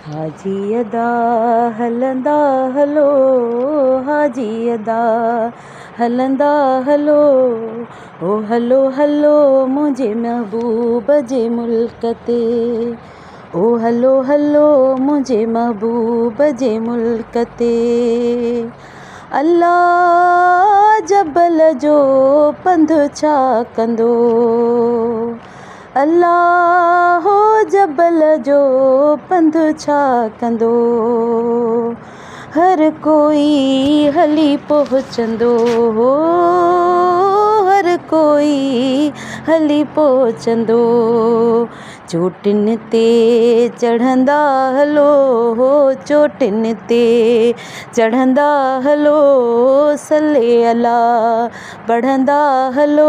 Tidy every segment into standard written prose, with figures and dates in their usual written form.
حاجي ادا هلندا هلو، حاجي ادا هلندا هلو، او هلو هلو منهنجي محبوب جي ملڪ تي، او هلو هلو منهنجي محبوب جي ملڪ تي. الله جبل جو پنڌ ڇا ڪندو، الله جبل جو پنڌ ڇا ڪندو، هر ڪوئي هلي پهچندو، هر ڪوئي هلي پهچندو. چوٽين تي چڙهندا هلو، چوٽين تي چڙهندا هلو، صلي الله پڙهندا هلو،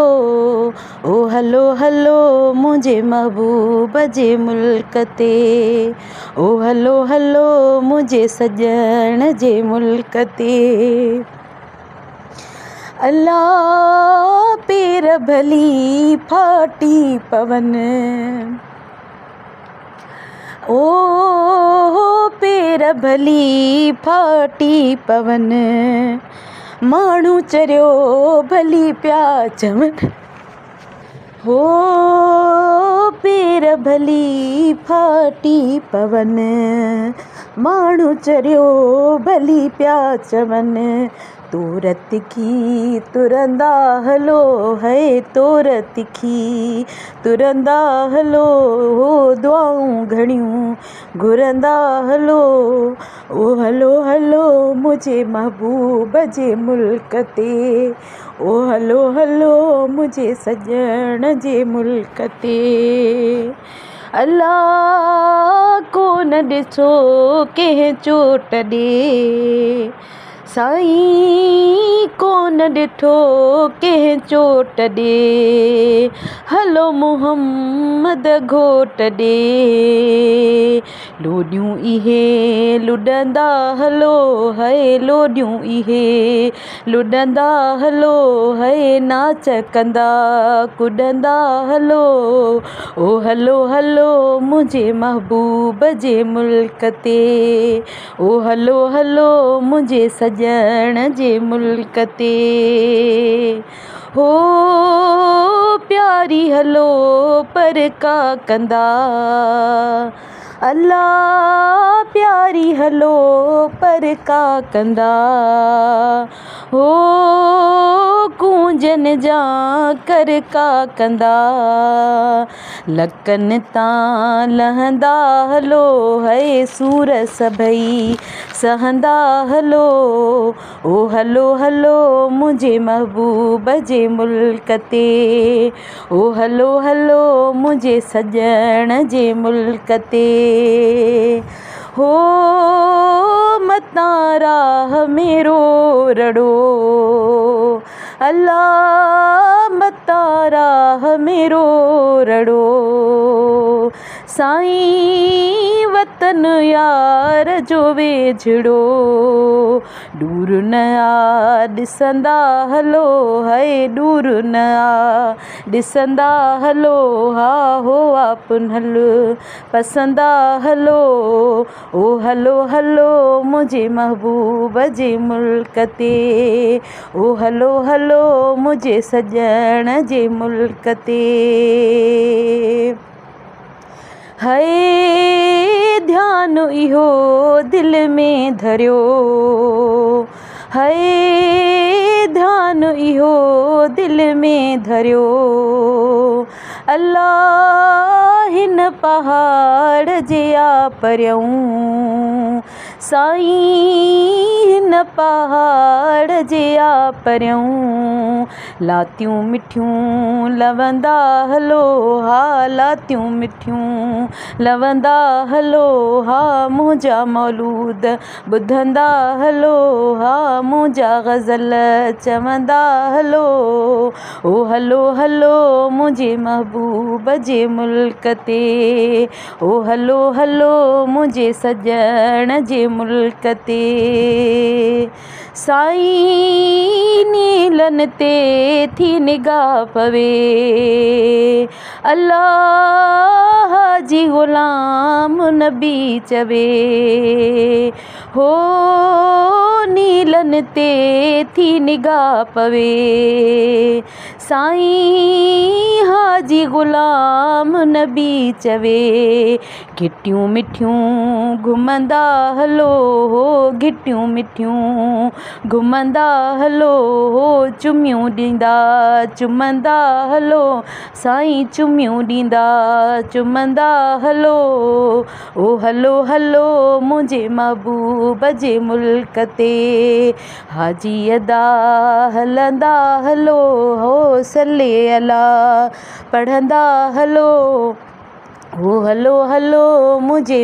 او هلو هلو منهنجي محبوب جي ملڪ تي، او هلو هلو منهنجي سڄڻ جي ملڪ تي. الله پير ڀلي ڦاٽي پون، او پير ڀلي ڦاٽي پون، ماڻهو چريو ڀلي پيا چون، هو پير ڀلي ڦاٽي پون، ماڻهو چريو ڀلي پيا چون. تور تکي ترندا هلو، هي تور تکي ترندا هلو، هو دعائون گهڻيون گهرندا هلو، او هلو هلو منهنجي محبوب جي ملڪ تي، او هلو هلو منهنجي سڄڻ جي ملڪ تي. الله ڪونه ڏسو ڪنهن چوٽ ڏي، سائين ڪونه ڏٺو ڪنهن چوٽ ڏي، هلو محمد گهوٽ ڏي. لوڏيون اهي لڏندا هلو، هي لوڏيون اهي لڏندا هلو، هي ناچ ڪندا ڪڏندا هلو، او هلو هلو منهنجي محبوب جي ملڪ تي، او هلو هلو منهنجي سڄڻ جي ملڪ تي. هو پياري هلو پر ڪا ڪندا، الله پياري هلو پر ڪا ڪندا، هو ڪونجن جا ڪر ڪا ڪندا. لڪن تان لهندا هلو، هي سور سڀئي سهندا هلو، او هلو هلو منهنجي محبوب جي ملڪ تي، او هلو هلو منهنجي سڄڻ جي ملڪ تي. هو متان راهه ۾ رو رڙو، الله متان راهه ۾ رو رڙو، سائين وطن يار جو ويجهڙو. ڏور نه آ ڏسندا هلو، هي ڏور نه آ ڏسندا هلو، ها هو پنهل پسندا هلو، او هلو هلو منهنجي محبوب جي ملڪ تي، او هلو هلو منهنجي سڄڻ جي ملڪ تي. هي ڌيان اهو دل ۾ ڌريو، هي ڌيان اهو دل ۾ ڌريو، الله هن پهاڙ جي آ پريون، سائين هن پهاڙ جي آ پريون. لاتيون مٺيون لوندا هلو، ها لاتيون مٺيون لوندا هلو، ها منهنجا مولود ٻڌندا هلو، ها منهنجا غزل چوندا هلو، او هلو هلو منهنجي محبوب جي ملڪ تي، او هلو هلو منهنجي سڄڻ جي ملڪ تي. سائين نيلن تي ٿي نگاهه پوي. الله حاجي غلام نبي چوي. هو نيلن تي ٿي نگاهه پوي. سائين حاجي غلام نبي چوي. گهٽيون مٺيون گهمندا هلو هو گهٽيون مٺيون گهمندا هلو هو چميون ڏيندا چمندا هلو سائين چميون ڏيندا چمندا هلو او هلو هلو منهنجي محبوب جي ملڪ تي حاجي ادا هلندا هلو هو صلي الله پڙهندا هلو. هو هلو هلو منهنجي.